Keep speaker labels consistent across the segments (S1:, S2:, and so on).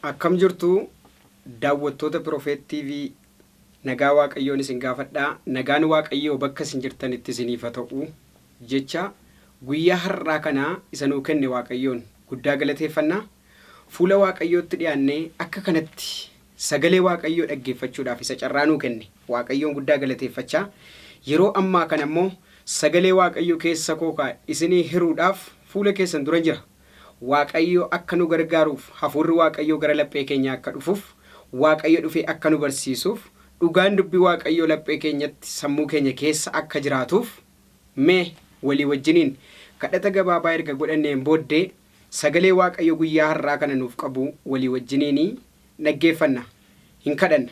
S1: Akkam jirtu daawwattoota Pirofeet TV? Nagaa Waaqayyoon isin gaafadhaa. Nagaan Waaqayyoo bakka isin jirtanitti isiniif haa ta'u jecha, guyyaa har'aa kana isa nuu kenne Waaqayyoon guddaa galateeffannaa. Fuula Waaqayyootti dhiyaannee akka kanatti sagalee Waaqayyoo dhaggeeffachuudhaaf isa carraa nuu kenne Waaqayyoon guddaa galateeffachaa, yeroo ammaa kana immoo sagalee Waaqayyoo keessa koo kaa'e isinii hiruudhaaf fuula keessan dura jira. Waaqayyo akka nu gargaaruuf, hafuurri Waaqayyoo gara laphee keenyaa akka dhufuuf, Waaqayyo dhufee akka nu barsiisuuf, dhugaan dubbii Waaqayyoo laphee keenyatti, sammuu keenya keessa akka jiraatuuf, mee walii wajjiniin kadhata gabaabaa erga godhanneen booddee sagalee Waaqayyo guyyaa har'aa kana nuuf qabu walii wajjiniin dhaggeeffanna. Hin kadhanna.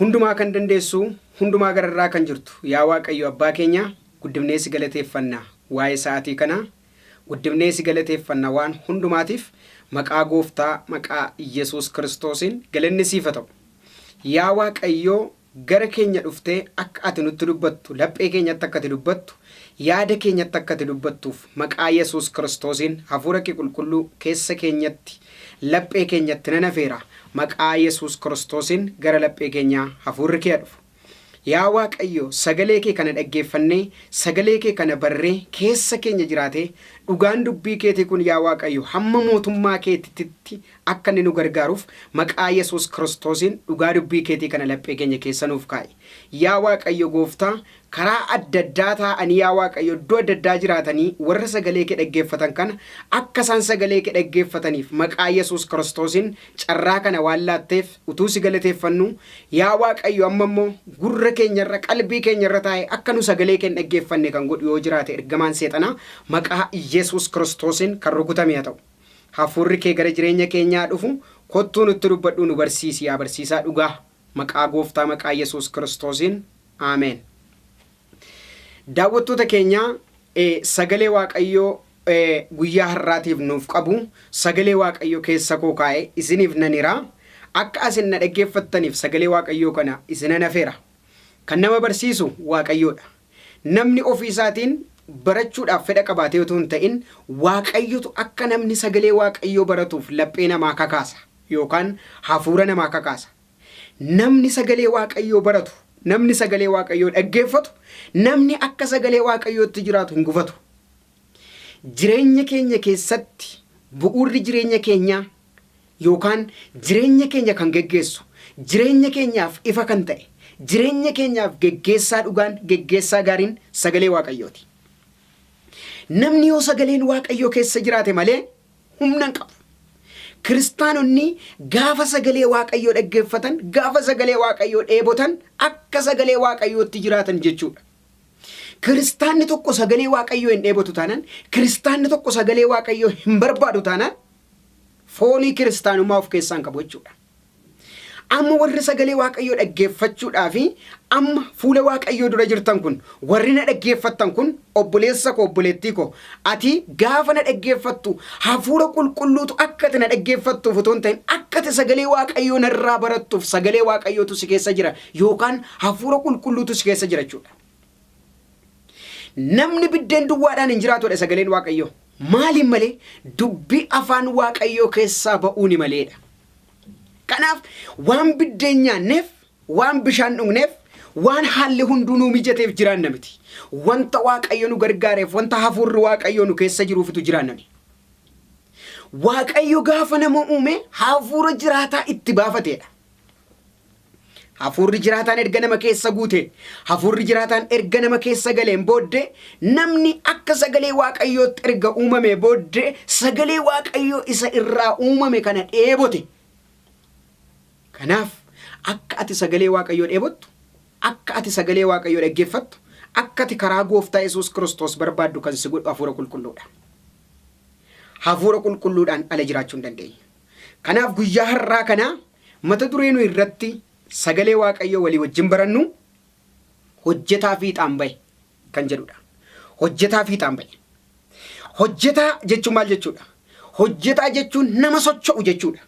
S1: Hundumaa kan dandeessu, hundumaa gararraa kan jirtu, yaa Waaqayyo Abbaa keenya, guddifnee si galateeffanna waa'ee sa'aatii kanaa, guddifnee si galateeffanna waan hundumaatiif. Maqaa Gooftaa, maqaa Yesuus Kiristoosiin galanni siif haa ta'u. Yaa Waaqayyoo, gara keenya dhuftee akka ati nutti dubbattu, laphee keenyatti akka ati dubbattu, yaada keenyatti akka ati dubbattuuf, maqaa Yesuus Kiristoosiin hafuura kee qulqulluu keessa keenyatti, laphee keenyatti nan afeera. Maqaa Yesuus Kiristoosiin gara laphee keenyaa hafuurri kee haa dhufu. Yaa Waaqayyo, sagalee kee kana dhaggeeffannee, sagalee kee kana barree, keessa keenya jiraatee, dhugaan dubbii keetii kun, yaa Waaqayyo, hamma mootummaa keetitti akka inni nu gargaaruuf, maqaa Yesuus Kiristoosiin dhugaa dubbii keetii kana laphee keenya keessa nuuf kaa'i. Yaa Waaqayyo Gooftaa, karaa adda addaa taa'anii, yaa Waaqayyo, iddoo adda addaa jiraatanii warra sagalee kee dhaggeeffatan kana akka isaan sagalee kee dhaggeeffataniif, maqaa Yesuus Kiristoosiin carraa kana waan laatteef utuu si galateeffannu, yaa Waaqayyo, amma immoo gurra keenyarra, qalbii keenyarra taa'e akka nu sagalee kee hin dhaggeeffanne kan godhu yoo jiraate, ergamaan seexanaa maqaa Yesuus Kiristoosiin kan rukutame haa ta'u. Hafuurri kee gara jireenya keenyaa dhufu, kottuu nutti dubbadhu, nu barsiisi, yaa barsiisaa dhugaa. Maqaa Gooftaa, maqaa Yesuus Kiristoosiin, Aameen. Daawwattoota keenyaa, sagalee Waaqayyoo guyyaa har'aatiif nuuf qabu, sagalee Waaqayyoo keessa koo kaa'e isiniif nan hiraa. Akka asin na dhaggeeffattaniif sagalee Waaqayyoo kana isinan afeera. Kan nama barsiisu Waaqayyoodha. Namni ofii isaatiin barachuudhaaf fedha qabaatee utuu hin ta'in, Waaqayyotu akka namni sagalee Waaqayyoo baratuuf laphee namaa kakaasa yookaan hafuura namaa kakaasa. Namni sagalee Waaqayyoo baratu, namni sagalee Waaqayyoo dhaggeeffatu, namni akka sagalee Waaqayyootti jiraatu hin gufatu. Jireenya keenya keessatti bu'uurri jireenya keenyaa yookaan jireenya keenya kan geggeessu, jireenya keenyaaf ifa kan ta'e, jireenya keenyaaf geggeessaa dhugaan, geggeessaa gaariin sagalee Waaqayyooti. Namni yoo sagaleen Waaqayyoo keessa jiraate malee humna hin qabu. Kiristaanonni gaafa sagalee Waaqayyoo dhaggeeffatan, gaafa sagalee Waaqayyoo dheebotan, akka sagalee Waaqayyootti jiraatan jechuudha. Kiristaanni tokko sagalee Waaqayyoo hin dheebotu taanaan, kiristaanni tokko sagalee Waaqayyoo hin barbaadu taanaan, foolii kiristaanummaa of keessaa hin qabu jechuudha. Amma warri sagalee Waaqayyoo dhaggeeffachuudhaa fi amma fuula Waaqayyoo dura jirtan kun, warri na dhaggeeffattan kun, obboleessa koo, obboleettii koo, ati gaafa na dhaggeeffattu hafuura qulqulluutu akka ati na dhaggeeffattuuf otoo hin ta'in, akka ati sagalee Waaqayyoo narraa barattuuf sagalee Waaqayyootu si keessa jira yookaan hafuura qulqulluutu si keessa jira jechuudha. Namni biddeen duwwaadhaan hin jiraatudha sagaleen Waaqayyoo. Maaliin malee? Dubbii afaan Waaqayyoo keessaa ba'uuni maleedha. Kanaaf waan biddeen nyaanneef, waan bishaan dhugneef, waan haalli hunduu nuu mijateef jiraanna miti. Wanta Waaqayyo nu gargaareef, wanta hafuurri Waaqayyoo nu keessa jiruufitu jiraanna. Waaqayyo gaafa nama uume hafuura jiraataa itti baafateedha. Hafuurri jiraataan erga nama keessa guute, hafuurri jiraataan erga nama keessa galeen booddee, namni akka sagalee Waaqayyootti erga uumame booddee, sagalee Waaqayyoo isa irraa uumame kana dheebote. Kanaaf akka ati sagalee Waaqayyoo dheebottu, akka ati sagalee Waaqayyoo dhaggeeffattu, akka ati karaa Gooftaa Yesuus Kiristoos barbaaddu kan si godhu hafuura qulqulluudha. Hafuura qulqulluudhaan ala jiraachuu hin dandeenyu. Kanaaf guyyaa har'aa kana mata duree nu irratti sagalee Waaqayyoo walii wajjin barannu "Hojjetaa fiixaan bahe" kan jedhudha. Hojjetaa fiixaan bahe. Hojjetaa jechuun maal jechuudha? Hojjetaa jechuun nama socho'u jechuudha.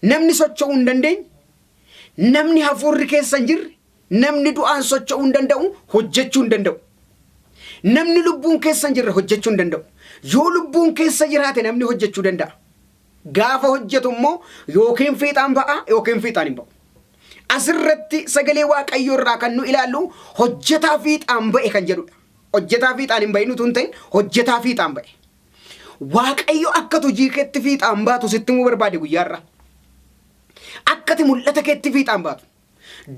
S1: Namni socho'uu hin dandeenye, namni hafuurri keessa hin jirre, namni du'aan socho'uu hin danda'u, hojjechuu hin danda'u. Namni lubbuun keessa hin jirre hojjechuu hin danda'u. Yoo lubbuun keessa jiraate namni hojjechuu danda'a. Gaafa hojjetu immoo yookiin fiixaan ba'a yookiin fiixaan hin ba'u. Asirratti sagalee Waaqayyoo irraa kan nu ilaallu hojjetaa fiixaan ba'e kan jedhudha. Hojjetaa fiixaan hin ba'in utuu hin ta'in hojjetaa fiixaan ba'e. Waaqayyo akka hojii keetti fiixaan baatu sitti himuu barbaade guyyaarra. Akka ati mul'ata keetti fiixaan baatu.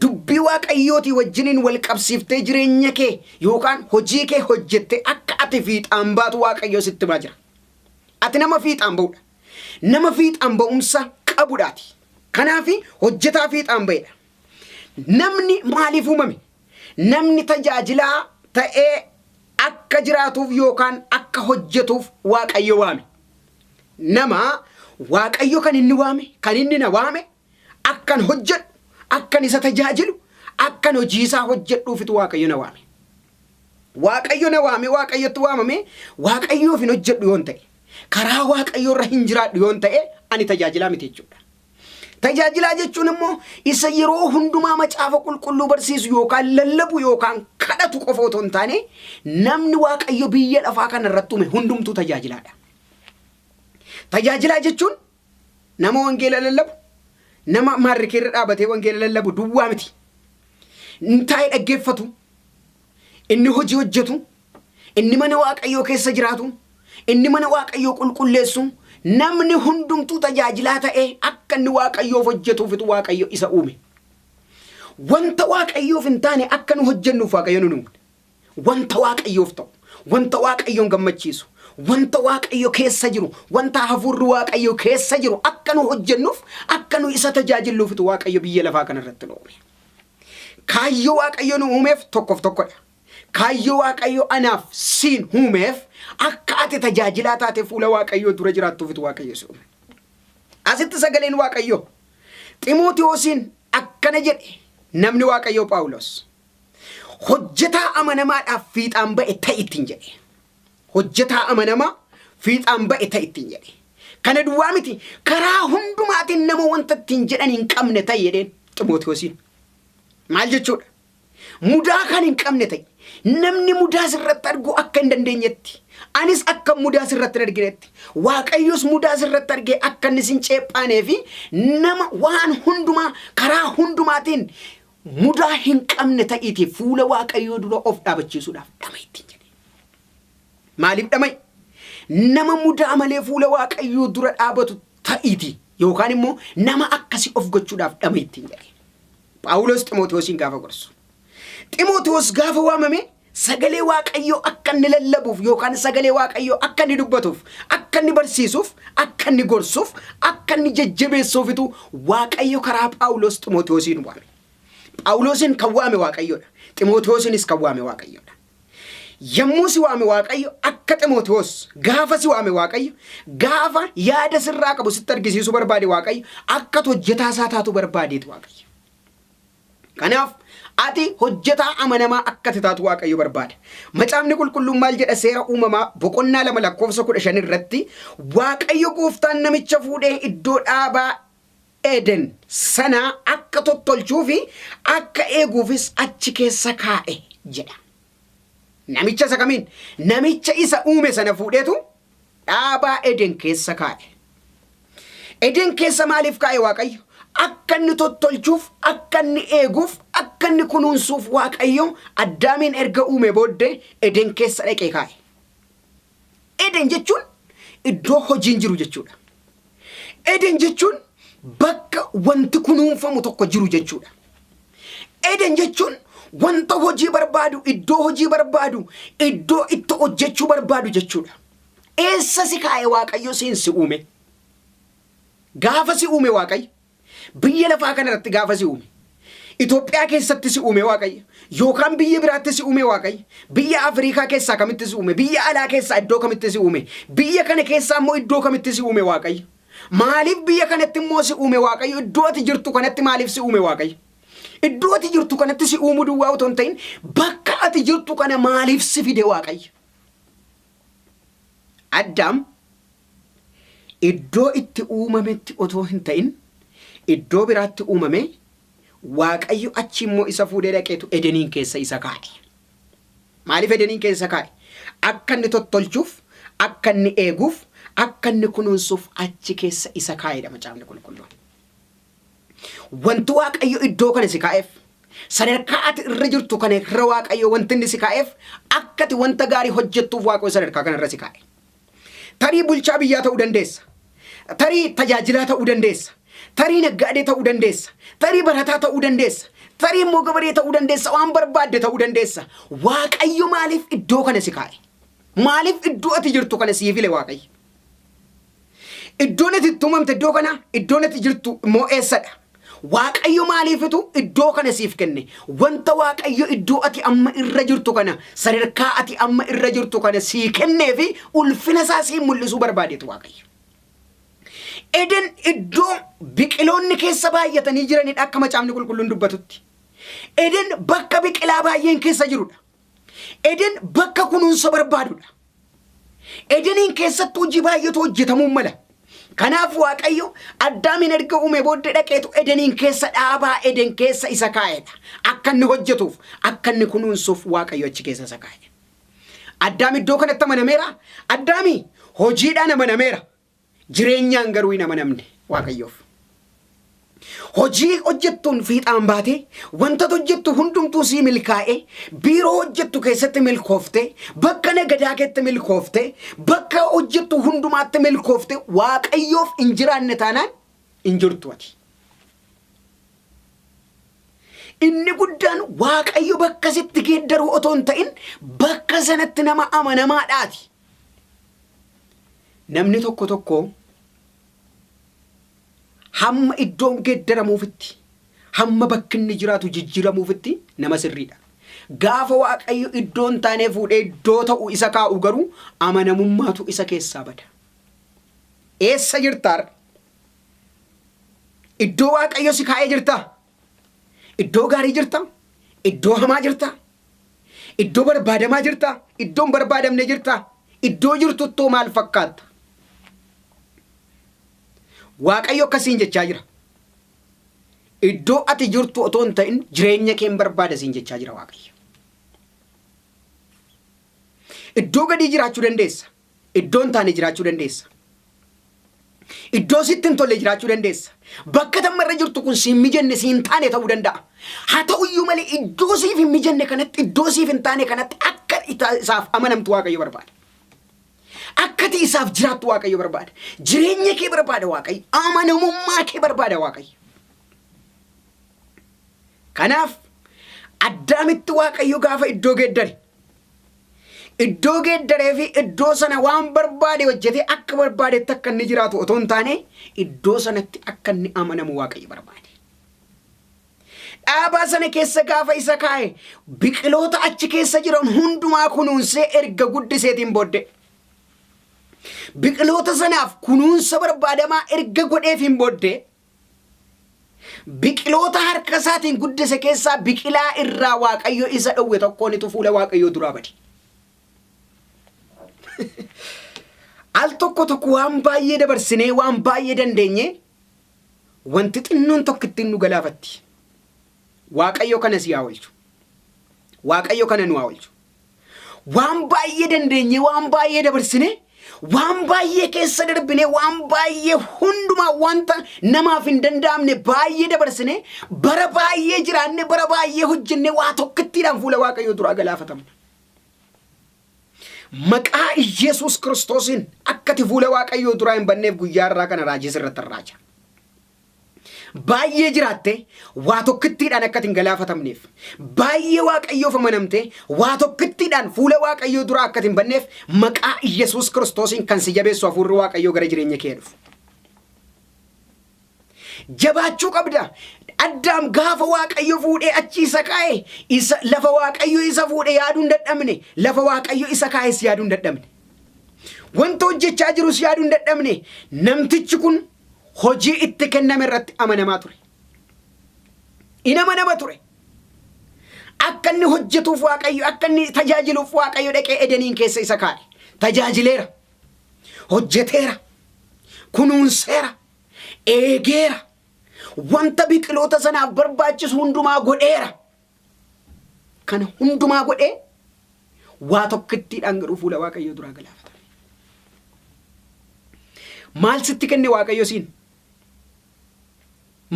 S1: Dubbii Waaqayyootii wajjiniin wal qabsiiftee jireenya kee yookaan hojii kee hojjettee akka ati fiixaan baatu Waaqayyo sitti himaa jira. Ati nama fiixaan ba'udha. Nama fiixaan ba'umsa qabudhaati. Kanaaf hojjetaa fiixaan ba'edha. Namni maaliif uumame? Namni tajaajilaa ta'ee akka jiraatuuf yookaan akka hojjetuuf Waaqayyo waame. Nama Waaqayyo kan inni waame, kan inni na waame, akkan hojjedhu, akkan isa tajaajilu, akkan hojii isaa hojjedhuufitu Waaqayyo na waame. Waaqayyo na waame, Waaqayyotti waamame, Waaqayyoof hin hojjedhu yoon ta'e, karaa Waaqayyoo irra hin jiraadhu yoon ta'e, ani tajaajilaa miti jechuudha. Tajaajilaa jechuun immoo isa yeroo hundumaa macaafa qulqulluu barsiisu yookaan lallabu yookaan kadhatu qofa otoo hin taane, namni Waaqayyo biyya lafaa kana irratti uume hundumtuu tajaajilaadha. Tajaajilaa jechuun nama wangeela lallabu, nama maarrikee irra dhaabatee wangeela lallabu duwwaa miti. Inni taa'ee dhaggeeffatu, inni hojii hojjetu, inni mana Waaqayyoo keessa jiraatu, inni mana Waaqayyoo qulqulleessu, namni hundumtuu tajaajilaa ta'ee akka inni Waaqayyoof hojjetuufitu Waaqayyo isa uume. Wanta Waaqayyoof hin taane akka nu hojjennuuf Waaqayyo nu uumne. Wanta Waaqayyoof ta'u, wanta Waaqayyoon gammachiisu, wanta Waaqayyo keessa jiru, wanta hafuurri Waaqayyo keessa jiru akka nu hojjennuuf, akka nu isa tajaajilluufitu Waaqayyo biyya lafaa kanarratti nu uume. Kaayyoo Waaqayyo nu uumeef tokkoof tokkodha. Kaayyoo Waaqayyo anaaf siin uumeef akka ati tajaajilaa taate fuula Waaqayyoo dura jiraattuufitu Waaqayyo si uume. Asitti sagaleen Waaqayyoo Ximootiyoosiin akkana jedhe namni Waaqayyoo Phaawulos. Hojjetaa amanamaadhaaf fiixaan ba'e ta'i ittiin jedhe. Hojjetaa amanamaa fiixaan ba'e ta'i ittiin jedhe. Kana duwwaa miti, karaa hundumaatiin nama wanta ittiin jedhan hin qabne ta'i jedheen Ximootiyoosiin. Maal jechuudha? Mudaa kan hin qabne ta'i. Namni mudaa sirratti arguu akka hin dandeenyetti, anis akka mudaa sirratti hin arginetti, Waaqayyos mudaa sirratti argee akka inni sin ceephaanee fi nama waan hundumaa karaa hundumaatiin mudaa hin qabne ta'iitii fuula Waaqayyoo dura of dhaabachiisuudhaaf dhama'i ittiin jedhe. Maaliif dhama'i? Nama mudaa malee fuula Waaqayyoo dura dhaabatu ta'iitii yookaan immoo nama akkasii of gochuudhaaf dhama'i ittiin jedhe. Phaawulos Ximootiyoosiin gaafa gorsu. Ximootiyoos gaafa waamame sagalee Waaqayyoo akka inni lallabuuf yookaan sagalee Waaqayyoo akka inni dubbatuuf, akka inni barsiisuuf, akka inni gorsuuf, akka inni jajjabeessuufitu Waaqayyo karaa Phaawulos Ximootiyoosiin waame. Phaawulosiin kan waame Waaqayyoodha. Ximootiyoosiinis kan waame Waaqayyoodha. Yommuu si waame Waaqayyo akka Ximootiyoos gaafa si waame Waaqayyo gaafa yaada sirraa qabu sitti argisiisuu barbaade Waaqayyo akka hojjetaa isaa taatu barbaadeetu Waaqayyo. Kanaaf ati hojjetaa amanamaa akka ati taatu Waaqayyo barbaada. Macaafni qulqulluun maal jedha? Seera Uumamaa boqonnaa 2 lakkoofsa 15 irratti Waaqayyo gooftaan namicha fuudhee iddoo dhaabaa Eden sanaa akka tottolchuu fi akka eeguufis achi keessa kaa'e jedha. Namicha isa kamiin? Namicha isa uume sana fuudheetu dhaabaa Eden keessa kaa'e. Eden keessa maaliif kaa'e Waaqayyo? Akka inni tottolchuuf, akka inni eeguuf, akka inni kunuunsuuf Waaqayyo Addaamiin erga uume booddee Eden keessa dhaqee kaa'e. Eden jechuun iddoo hojiin jiru jechuudha. Eden jechuun bakka wanti kunuunfamu tokko jiru jechuudha. Eden jechuun wanta hojii barbaadu, iddoo hojii barbaadu, iddoo itti hojjechuu barbaadu jechuudha. Eessa si kaa'e Waaqayyo siin si uume? Gaafa si uume Waaqayyo biyya lafaa kana irratti gaafa si uume, Itoophiyaa keessatti si uume Waaqayyo, yookaan biyya biraatti si uume Waaqayyo, biyya Afriikaa keessaa kamitti si uume, biyya alaa keessaa iddoo kamitti si uume, biyya kana keessaa immoo iddoo kamitti si uume Waaqayyo? Maaliif biyya kanatti immoo si uume Waaqayyo? Iddoo ati jirtu kanatti maaliif si uume Waaqayyo? Iddoo ati jirtu kanatti si uumuu duwwaa otoo hin ta'in bakka ati jirtu kana maaliif si fide Waaqayyo? Addaam iddoo itti uumametti otoo hin ta'in iddoo biraatti uumame, Waaqayyo achi immoo isa fuudhee dhaqeetu Edeniin keessa isa kaa'e. Maaliif Edeniin keessa kaa'e? Akka inni tottolchuuf, akka inni eeguuf, Akka inni kunuunsuuf achi keessa isa kaa'edha macaafni qulqulluun. Wanti Waaqayyo iddoo kana si kaa'eef sadarkaa ati irra jirtu kana irra Waaqayyo wanti inni si kaa'eef akka ati wanta gaarii hojjettuuf Waaqayyo sadarkaa kana irra si kaa'e. Tarii bulchaa biyyaa ta'uu dandeessa. Tarii tajaajilaa ta'uu dandeessa. Tarii naggaadee ta'uu dandeessa. Tarii barataa ta'uu dandeessa. Tarii immoo gabaree ta'uu dandeessa. Waan barbaadde ta'uu dandeessa. Waaqayyo maaliif iddoo kana si kaa'e? Maaliif iddoo ati jirtu kana sii file Waaqayyo? Iddoon ati itti uumamte iddoo kana, iddoon ati jirtu immoo eessadha? Waaqayyo maaliifitu iddoo kana siif kenne? Wanta Waaqayyo iddoo ati amma irra jirtu kana, sadarkaa ati amma irra jirtu kana sii kennee fi ulfina isaa sii mul'isuu barbaadeetu Waaqayyo. Eden iddoo biqiloonni keessa baay'atanii jiranidha akka macaafni qulqulluun dubbatutti. Eden bakka biqilaa baay'een keessa jirudha. Eden bakka kunuunsa barbaadudha. Edeniin keessatti hojii baay'eetu hojjetamuu mala. Kanaaf Waaqayyo Addaamin erga uume booddee dhaqeetu Edeniin keessa dhaabaa Eden keessa isa kaa'edha. Akka inni hojjetuuf, akka inni kunuunsuuf Waaqayyo achi keessa isa kaa'e. Addaam iddoo kanatti amanameera. Addaami hojiidhaan amanameera. Jireenyaan garuu hin amanamne Waaqayyoof. Hojii hojjettuun fiixaan baatee, wanta hojjettu hundumtuu sii milkaa'ee, biiroo hojjettu keessatti milkooftee, bakka nagadaa keetti milkooftee, bakka hojjettu hundumaatti milkooftee Waaqayyoof hin jiraanne taanaan hin jirtu ati. Inni guddaan Waaqayyo bakka sitti geeddaruu otoo hin ta'in bakka sanatti nama amanamaadhaati. Namni tokko tokko hamma iddoon geeddaramuufitti, hamma bakki inni jiraatu jijjiiramuufitti nama sirriidha. Gaafa Waaqayyo iddoo hin taanee fuudhee iddoo ta'u isa kaa'u garuu amanamummaatu isa keessaa bada. Eessa jirta har'a? Iddoo Waaqayyo si kaa'ee jirtaa? Iddoo gaarii jirtaa? Iddoo hamaa jirtaa? Iddoo barbaadamaa jirtaa? Iddoo hin barbaadamne jirtaa? Iddoo jirtuttoo maal fakkaatta? Waaqayyo akkasiin jechaa jira. Iddoo ati jirtu otoo hin ta'in jireenya kee hin barbaada siin jechaa jira Waaqayyo. Iddoo gadii jiraachuu dandeessa. Iddoo hin taane jiraachuu dandeessa. Iddoo sitti hin tolle jiraachuu dandeessa. Bakka tamma irra jirtu kun siin mijanne siin taane ta'uu danda'a. Haa ta'uyyuu malee iddoo siif hin mijanne kanatti iddoo siif hin taane kanatti akka isaaf amanamtu Waaqayyo barbaada. Akka ati isaaf jiraattu Waaqayyo barbaada. Jireenya kee barbaada Waaqayyo. Amanamummaa kee barbaada Waaqayyo. Kanaaf Addaamitti Waaqayyo gaafa iddoo geeddare iddoo geeddaree fi iddoo sana waan barbaade hojjetee akka barbaadetti akka inni jiraatu otoo hin taane iddoo sanatti akka inni amanamu Waaqayyo barbaade. Dhaabaa sana keessa gaafa isa kaa'e biqiloota achi keessa jiran hundumaa kunuunsee erga guddiseetiin booddee biqiloota sanaaf kunuunsa barbaadamaa erga godheefiin booddee biqiloota harka isaatiin guddise keessaa biqilaa irraa Waaqayyo isa dhowwe tokkoonitu fuula Waaqayyoo duraa bade. Al tokko tokko waan baay'ee dabarsinee waan baay'ee dandeenye wanti xinnoon tokko ittiin nu galaafatti. Waaqayyo kana si haa oolchu. Waaqayyo kana nu haa oolchu. Waan baay'ee dandeenye, waan baay'ee dabarsine, waan baay'ee keessa darbine, waan baay'ee hundumaa wanta namaaf hin danda'amne baay'ee dabarsine, bara baay'ee jiraanne, bara baay'ee hojjenne waa tokkittiidhaan fuula Waaqayyoo duraa galaafatamna. Maqaa Iyyasuus Kiristoosiin akka ati fuula Waaqayyoo duraa hin banneef guyyaa irraa kana raajii sirratti raaja. Baay'ee jiraatte waa tokkittiidhaan akka ati hin galaafatamneef, baay'ee Waaqayyoof amanamte waa tokkittiidhaan fuula Waaqayyoo duraa akka ati hin banneef maqaa Iyyasuus Kiristoosiin kan si jabeessu hafuurri Waaqayyoo gara jireenya kee dhufu. Jabaachuu qabda. Addaam gaafa Waaqayyo fuudhee achi isa kaa'e isa lafa Waaqayyo isa fuudhe yaaduu hin dadhabne lafa Waaqayyo isa kaa'es yaaduu hin dadhabne. Wanta hojjechaa jirus yaaduu hin dadhabne namtichi kun hojii itti kenname irratti amanamaa ture. In amanama ture. Akka inni hojjetuuf Waaqayyo akka inni tajaajiluuf Waaqayyo dhaqee Edeniin keessa isa kaa'e. Tajaajileera. Hojjeteera. Kunuunseera. Eegeera. Wanta biqiloota sanaaf barbaachisu hundumaa godheera. Kana hundumaa godhee waa tokkittiidhaan garuu fuula Waaqayyoo duraa galaafatame. Maal sitti kenne Waaqayyo siin?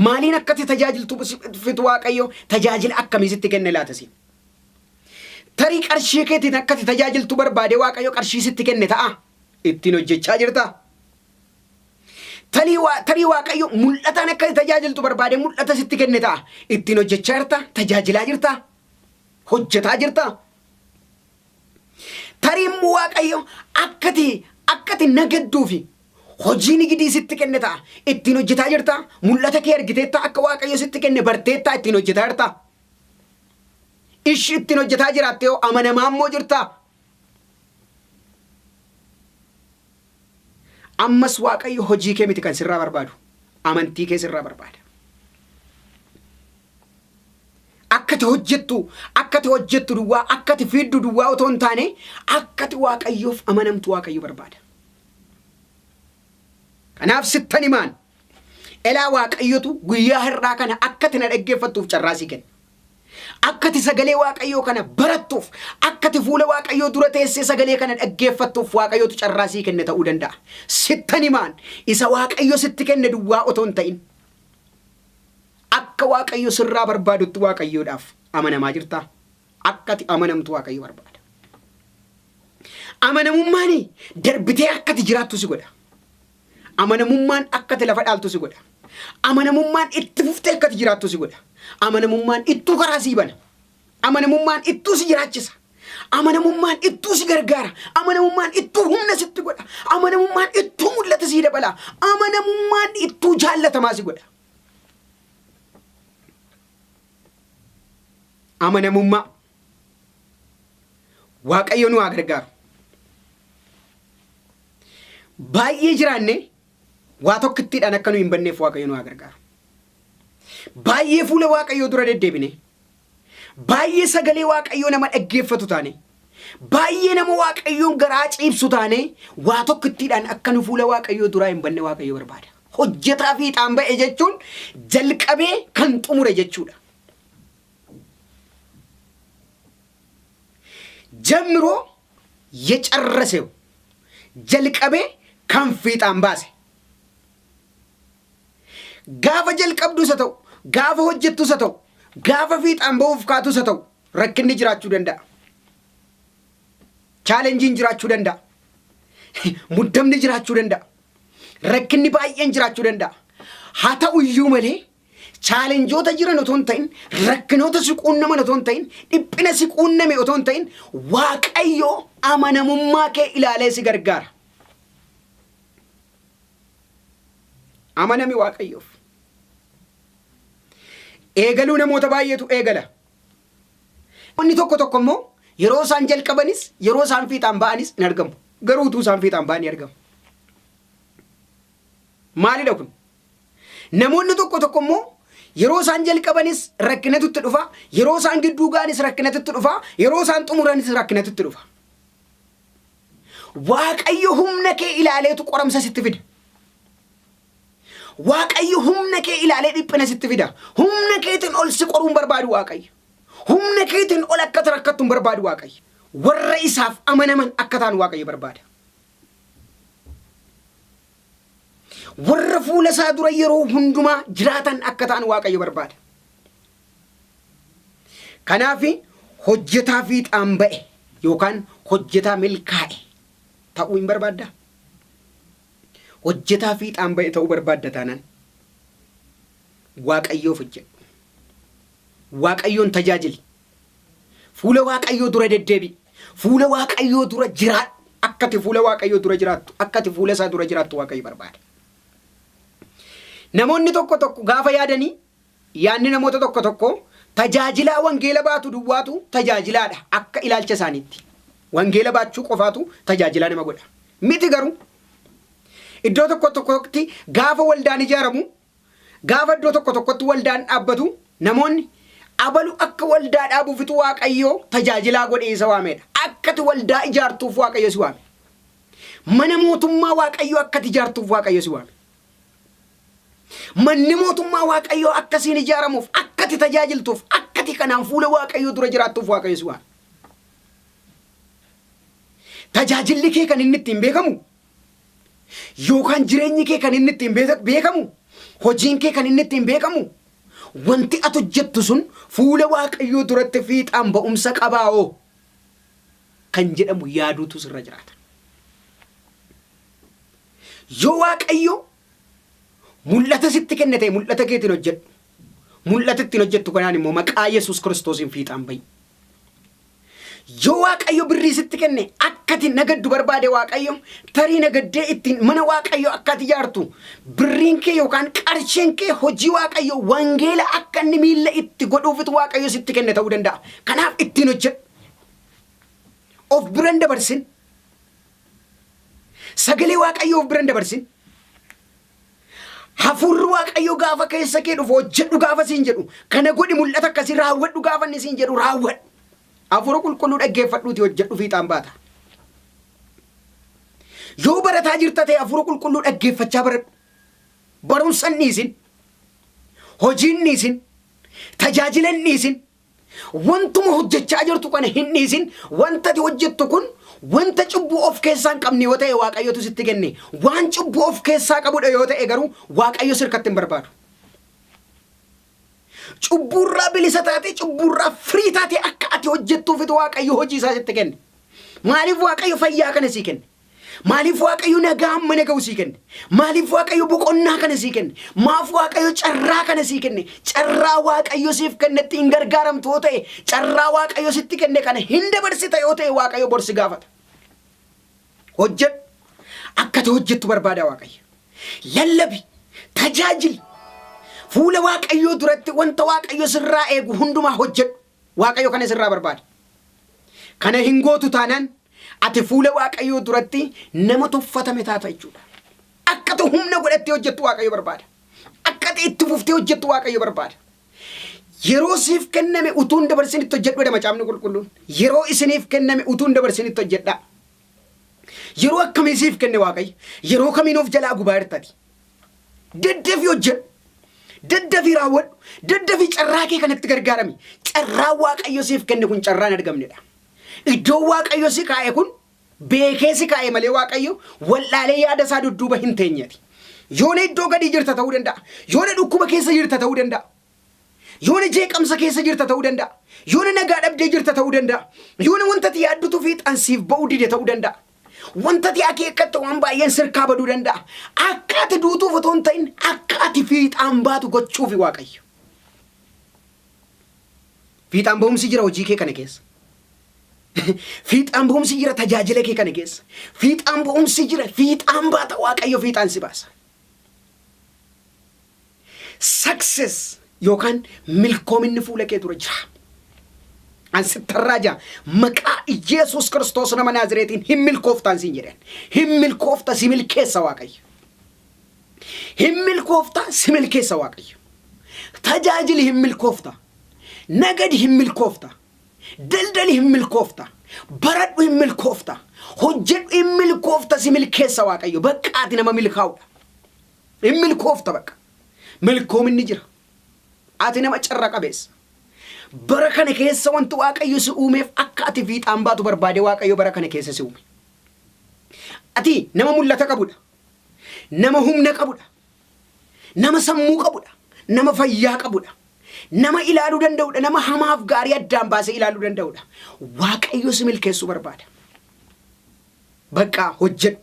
S1: Maaliin akka ati tajaajiltu fitu Waaqayyo tajaajila akkamii sitti kenne laata siin? Tarii qarshii keetiin akka ati tajaajiltu barbaade Waaqayyo qarshii sitti kenne ta'a. Ittiin hojjechaa jirtaa? Tarii waa- tarii Waaqayyo mul'ataan akka ati tajaajiltu barbaade mul'ata sitti kenne ta'a. Ittiin hojjechaa jirtaa? Tajaajilaa jirtaa? Hojjetaa jirtaa? Tarii immoo Waaqayyo akkati akkati nagadduufi hojii nigidii sitti kenne ta'a. Ittiin hojjetaa jirtaa? Mul'ata kee argiteettaa akka Waaqayyo sitti kenne barteettaa ittiin hojjetaa jirtaa? Ishi ittiin hojjetaa jiraatte hoo amanamaa immoo jirtaa? Ammas Waaqayyo hojii kee miti kan sirraa barbaadu. Amantii kee sirraa barbaada. Akka ati hojjettu, akka ati hojjettu duwwaa, akka ati fiiddu duwwaa otoo hin taane, akka ati Waaqayyoof amanamtu Waaqayyo barbaada. Kanaaf sittan himaan elaa Waaqayyotu guyyaa har'aa kana akka ati na dhaggeeffattuuf carraa sii kenna. Akka ati sagalee Waaqayyoo kana barattuuf, akka ati fuula Waaqayyoo dura teessee sagalee kana dhaggeeffattuuf Waaqayyotu carraa sii kenne ta'uu danda'a. Sittan himaan isa Waaqayyo sitti kenne duwwaa otoo hin ta'in akka Waaqayyo sirraa barbaadutti Waaqayyoodhaaf amanamaa jirtaa? Akka ati amanamtu Waaqayyo barbaada. Amanamummaan darbitee akka ati jiraattu si godha. Amanamummaan akka ati lafa dhaaltu si godha. Amanamummaan itti fuftee akka ati jiraattu si godha. Amanamummaan ittuu karaa sii bana. Amanamummaan ittuu si jiraachisa. Amanamummaan ittuu si gargaara. Amanamummaan ittuu humna sitti godha. Amanamummaan ittuu mul'ata sii dabala. Amanamummaan ittuu jaallatamaa si godha. Amanamummaa. Waaqayyo nu haa gargaaru. Baay'ee jiraanne waa tokkittiidhaan akka nu hin banneef Waaqayyo nu haa gargaaru. Baay'ee fuula Waaqayyoo dura deddeebine, baay'ee sagalee Waaqayyoo nama dhaggeeffatu taane, baay'ee nama Waaqayyoon garaa ciibsu taane waa tokkittiidhaan akka nu fuula Waaqayyoo duraa hin banne Waaqayyo barbaada. Hojjetaa fiixaan ba'e jechuun jalqabee kan xumure jechuudha. ጀምሮ የጨረሰው jalqabee kan fiixaan baase. Gaafa jalqabdus haa ta'u, gaafa hojjettus haa ta'u, gaafa fiixaan ba'uuf kaatus haa ta'u, rakkinni jiraachuu danda'a. Chaalenjiin jiraachuu danda'a. Muddamni jiraachuu danda'a. Rakkinni baay'een jiraachuu danda'a. Haa ta'u iyyuu malee chaalenjoota jiran otoo hin ta'in, rakkinoota si quunnaman otoo hin ta'in, dhiphina si quunname otoo hin ta'in, Waaqayyo amanamummaa kee ilaalee si gargaara. Amanami Waaqayyoof. Eegaluu namoota baay'eetu eegala. Inni tokko tokko immoo yeroo isaan jalqabanis yeroo isaan fiixaan ba'anis hin argamu. Garuu utuu isaan fiixaan ba'anii argamu. Maalidha kun? Namoonni tokko tokko immoo yeroo isaan jalqabanis rakkinatu itti dhufa, yeroo isaan gidduu ga'anis rakkinatu itti dhufa, yeroo isaan xumuranis rakkinatu itti dhufa. Waaqayyo humna kee ilaaleetu qoramsa sitti fida. Waaqayyo humna kee ilaalee dhiphina sitti fida. Humna keetiin ol si qoruu hin barbaadu Waaqayyo. Humna keetiin ol akka ati rakkattu hin barbaadu Waaqayyo. Warra isaaf amanaman akka ta'an Waaqayyo barbaada. Warra fuula isaa dura yeroo hundumaa jiraatan akka ta'an Waaqayyo barbaada. Kanaaf hojjetaa fiixaan ba'e yookaan hojjetaa milkaa'e ta'uu hin barbaaddaa? Hojjetaa fiixaan ba'e ta'uu barbaadda taanaan Waaqayyoof hojjedhu. Waaqayyoon tajaajili. Fuula Waaqayyoo dura deddeebi'i. Fuula Waaqayyoo dura jiraadhu. Akka ati fuula Waaqayyoo dura jiraattu, akka ati fuula isaa dura jiraattu Waaqayyo barbaada. Namoonni tokko tokko gaafa yaadanii yaadni namoota tokko tokko tajaajilaa wangeela baatu duwwaatu tajaajilaadha akka ilaalcha isaaniitti. Wangeela baachuu qofaatu tajaajilaa nama godha. Miti garuu iddoo tokko tokkotti gaafa waldaan ijaaramu Gaafa iddoo tokko tokkotti waldaan dhaabbatu namoonni abalu akka waldaa dhaabuufitu Waaqayyo tajaajilaa godhee isa waamedha. Akka ati waldaa ijaartuuf Waaqayyo si waame. Mana mootummaa Waaqayyo akka ati ijaartuuf Waaqayyo si waame. Manni mootummaa Waaqayyoo akka siin ijaaramuuf, akka ati tajaajiltuuf, akka ati kanaan fuula Waaqayyoo dura jiraattuuf Waaqayyo si waame. Tajaajilli kee kan inni ittiin beekamu Yookaan jireenyi kee kan inni ittiin beekamu, hojiin kee kan inni ittiin beekamu, wanti ati hojjettu sun fuula Waaqayyoo duratti fiixaan ba'umsa qabaa'oo kan jedhamu yaaduutu sirra jiraata. Yoo Waaqayyo mul'ata sitti kenne ta'e mul'ata keetiin hojjedhu. Mul'ata ittiin hojjettu kanaan immoo maqaa Yesuus Kiristoosiin fiixaan ba'i. Yoo Waaqayyo birrii sitti kenne akka ati nagaddu barbaade Waaqayyo tarii nagaddee ittiin mana Waaqayyo akka ati ijaartu birriin kee yookaan qarshiin kee hojii Waaqayyo wangeela akka inni miilla itti godhuufitu Waaqayyo sitti kenne ta'uu danda'a. Kanaaf ittiin hojjedhu. Of bira hin dabarsin. Sagalee Waaqayyoo of bira hin dabarsin. Hafuurri Waaqayyoo gaafa keessa kee dhufu hojjedhu gaafa siin jedhu kana godhi mul'ata akkasii raawwadhu gaafa inni siin jedhu raawwadhu. Hafuura qulqulluu dhaggeeffadhuuti hojjedhu fiixaan baata. Yoo barataa jirta ta'e hafuura qulqulluu dhaggeeffachaa baradhu. Barumsa hin dhiisin. Hojii hin dhiisin. Tajaajila hin dhiisin. Wantuma hojjechaa jirtu kana hin dhiisin. Wanta ati hojjettu kun wanta cubbuu of keessaa hin qabne yoo ta'e Waaqayyotu sitti kenne. Waan cubbuu of keessaa qabudha yoo ta'e garuu Waaqayyo sirkatti hin barbaadu. Cubbuurraa bilisa taatee cubbuurraa firii taatee akka ati hojjettuufitu Waaqayyo hojii isaa sitti kenne. Maaliif Waaqayyo fayyaa kana sii kenne? Maaliif Waaqayyo nagaa hamma naga'u sii kenne? Maaliif Waaqayyo boqonnaa kana sii kenne? Maaf Waaqayyo carraa kana sii kenne? Carraa Waaqayyo siif kennetti hin gargaaramtu yoo ta'e, carraa Waaqayyo sitti kenne kana hin dabarsita yoo ta'e Waaqayyo bor si gaafata. Hojjedhu. Akka ati hojjettu barbaada Waaqayyo. Lallabi. Tajaajili. Fuula Waaqayyoo duratti wanta Waaqayyo sirraa eegu hundumaa hojjedhu. Waaqayyo kana sirraa barbaada. Kana hin gootu taanaan ati fuula Waaqayyoo duratti nama tuffatame taata jechuudha. Akka ati humna godhattee hojjettu Waaqayyo barbaada. Akka ati itti fuftee hojjettu Waaqayyo barbaada. Yeroo siif kenname utuu hin dabarsin itti hojjedhu jedha macaafni qulqulluun. Yeroo isiniif kenname utuu hin darbarsin itti hojjedhaa. Yeroo akkamii siif kenne Waaqayyo? Yeroo kamiin of jalaa gubaa jirtati? Daddafii hojjedhu. Daddafii raawwadhu. Daddafii carraa kee kanatti gargaarami. Carraa Waaqayyo siif kenne kun carraa hin argamnedha. Iddoon Waaqayyo si kaa'e kun beekee si kaa'e malee Waaqayyo wal'aalee yaada isaa dudduuba hin teenyeti. Yoona iddoo gadii jirta ta'uu danda'a. Yoona dhukkuba keessa jirta ta'uu danda'a. Yoona jeeqamsa keessa jirta ta'uu danda'a. Yoona nagaa dhabdee jirta ta'uu danda'a. Yoona wanta ati yaaddutu fiixaan siif ba'uu dide ta'uu danda'a. Wanta ati akeekkatte waan baay'een sirkaa baduu danda'a. Akka ati duutuuf otoo hin ta'in akka ati fiixaan baatu gochuufi Waaqayyo. Fiixaan ba'umsi jira hojii kee kana keessa. Fiixaan ba'umsi jira tajaajila kee kana keessa. Fiixaan ba'umsi jira fiixaan baata Waaqayyo fiixaan si baasa. Success yookaan milkoominni fuula kee dura jira. An sittan raaja maqaa Iyeesuus Kiristoos nama Naazireetiin hin milkooftaan siin jedheen. Hin milkoofta si milkeessa Waaqayyo. Hin milkoofta si milkeessa Waaqayyo. Tajaajili hin milkoofta. Nagadi hin milkoofta. Daldali hin milkoofta. Baradhu hin milkoofta. Hojjedhu hin milkoofta si milkeessa Waaqayyo. Bakka ati nama milkaa'udha. Hin milkoofta bakka. Milkoominni jira. Ati nama carra qabeessa. Bara kana keessa wanti Waaqayyo si uumeef akka ati fiixaan baatu barbaade Waaqayyo bara kana keessa si uume. Ati nama mul'ata qabudha. Nama humna qabudha. Nama sammuu qabudha. Nama fayyaa qabudha. Nama ilaaluu danda'udha. Nama hamaaf gaarii addaan baasee ilaaluu danda'udha. Waaqayyo si milkeessuu barbaada. Baqqaa hojjedhu.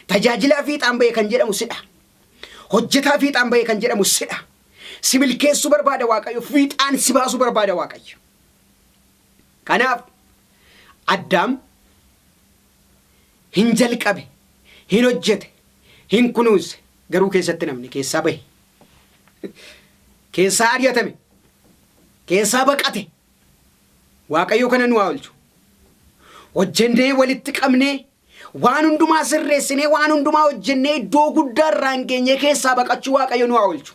S1: Tajaajilaa fiixaan ba'e kan jedhamu sidha. Hojjetaa fiixaan ba'e kan jedhamu sidha. Si milkeessuu barbaada Waaqayyo. Fiixaan si baasuu barbaada Waaqayyo. Kanaaf Addaam hin jalqabe, hin hojjete, hin kunuunse garuu keessatti namni keessaa bahe. Keessaa ari'atame. Keessaa baqate. Waaqayyo kana nu haa oolchu. Hojjennee walitti qabnee waan hundumaa sirreessinee waan hundumaa hojjennee iddoo guddaa irraan geenyee keessaa baqachuu Waaqayyo nu haa oolchu.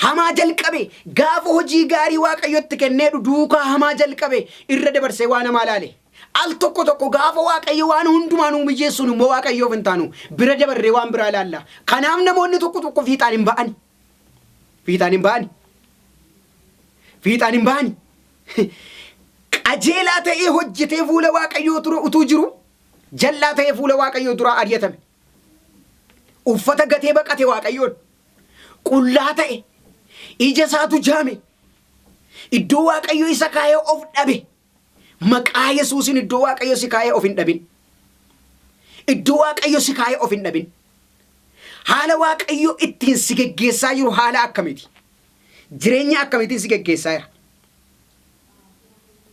S1: Hamaa jalqabe gaafa hojii gaarii Waaqayyotti kennee duukaa hamaa jalqabe irra dabarsee waan hamaa laale. Al tokko tokko gaafa Waaqayyo waan hundumaa nuu mijeessuun immoo Waaqayyoof hin taanu bira dabarree waan biraa ilaalla. Kanaaf namoonni tokko tokko fiixaan hin ba'ani. Fiixaan hin ba'ani. Fiixaan hin ba'ani. Qajeelaa ta'ee hojjetee fuula Waaqayyoo ture utuu jiru Jallaa ta'ee fuula Waaqayyoo duraa ari'atame. Uffata gatee baqate Waaqayyoon. Qullaa ta'e. Ija isaatu jaame. Iddoo Waaqayyo isa kaa'ee of dhabe. Maqaa Yesuusiin iddoo Waaqayyo si kaa'ee of hin dhabin. Iddoo Waaqayyo si kaa'ee of hin dhabin. Haala Waaqayyo ittiin si geggeessaa jiru haala akkamiiti? Jireenya akkamiitiin si geggeessaa jira?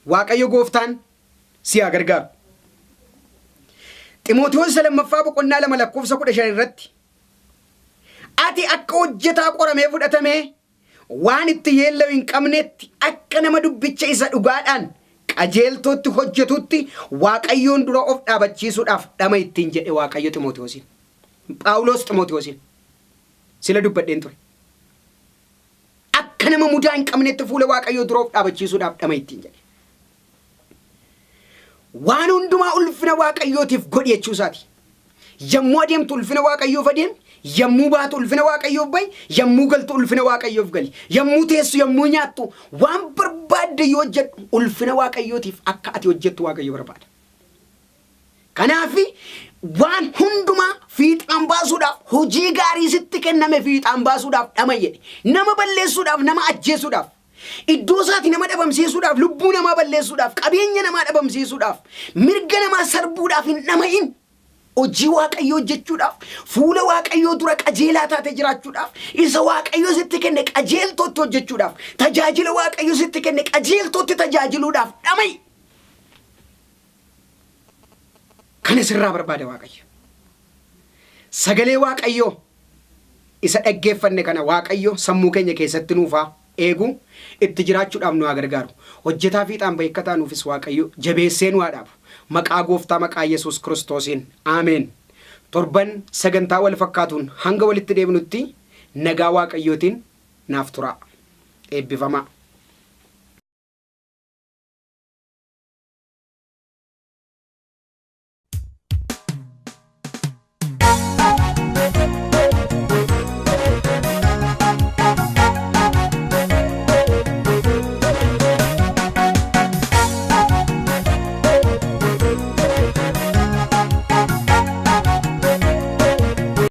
S1: Waaqayyo gooftaan si haa gargaaru. Ximootiwoos isa lammaffaa boqonnaa 2 lakkoofsa 15 irratti ati akka hojjetaa qoramee fudhatamee waan itti yeella'u hin qabnetti akka nama dubbicha isa dhugaadhaan qajeeltootti hojjetutti Waaqayyoon dura of dhaabachiisuudhaaf dhama ittiin jedhe Waaqayyo Ximootiwoosiin. Phaawulos Ximootiwoosiin. Sila dubbadheen ture. Akka nama mudaa hin qabnetti fuula Waaqayyoo dura of dhaabachiisuudhaaf dhama ittiin jedhe. Waan hundumaa ulfina Waaqayyootiif godhi jechuu isaati. Yommuu adeemtu ulfina Waaqayyoof adeemi, yommuu baatu ulfina Waaqayyoof ba'i, yommuu galtu ulfina Waaqayyoof gali. Yommuu teessu, yommuu nyaattu, waan barbaadde yoo hojjedhu ulfina Waaqayyootiif akka ati hojjettu Waaqayyo barbaada. Kanaaf waan hundumaa fiixaan baasuudhaaf hojii gaarii sitti kenname fiixaan baasuudhaaf dhama'i jedhe. Nama balleessuudhaaf, nama ajjeesuudhaaf, iddoo isaati nama dhabamsiisuudhaaf, lubbuu namaa balleessuudhaaf, qabeenya namaa dhabamsiisuudhaaf, mirga namaa sarbuudhaaf hin dhama'in. Hojii Waaqayyoo hojjechuudhaaf, fuula Waaqayyoo dura qajeelaa taate jiraachuudhaaf, isa Waaqayyo sitti kenne qajeeltootti hojjechuudhaaf, tajaajila Waaqayyo sitti kenne qajeeltootti tajaajiluudhaaf dhama'i. Kana sirraa barbaada Waaqayyo. Sagalee Waaqayyoo isa dhaggeeffanne kana Waaqayyo sammuu keenya keessatti nuuf haa eegu, itti jiraachuudhaaf nu haa gargaaru. Hojjetaa fiixaan bahe akka taanuufis Waaqayyo jabeessee nu haa dhaabu. Maqaa Gooftaa maqaa Yesuus Kiristoosiin. Aameen. Torban sagantaa wal fakkaatuun hanga walitti deebinutti nagaa Waaqayyootiin naaf turaa. Eebbifamaa.